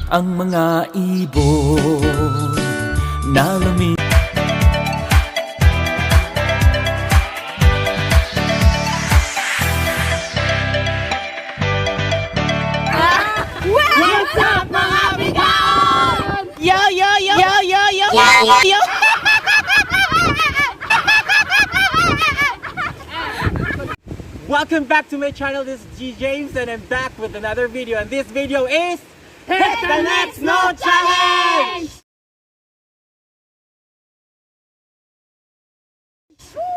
Ang mga ibon na lumi. What's up, mga bigaon? Yo, yo, yo, yo, yo, yo, yo, yo! Welcome back to my channel. This is G James and I'm back with another video, and this video is Hit the Next Note Challenge!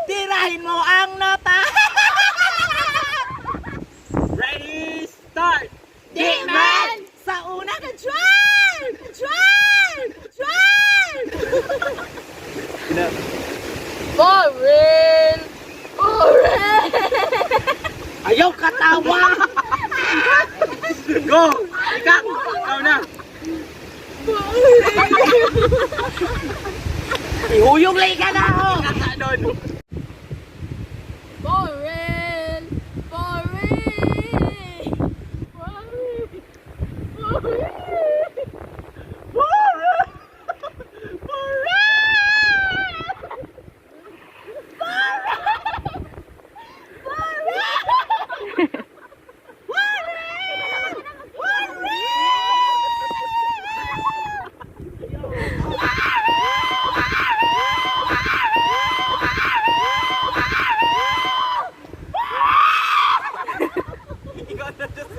Tirahin mo ang nota! Ready, start! Di man! Sa una ka, try! Try! Try! For real! For real! Ayaw katawa! Go! Ikaw! Ikaw na! Ihuyong lay ka na ako! Kakanon! For real! For real! For real! For real! Ikaw na just.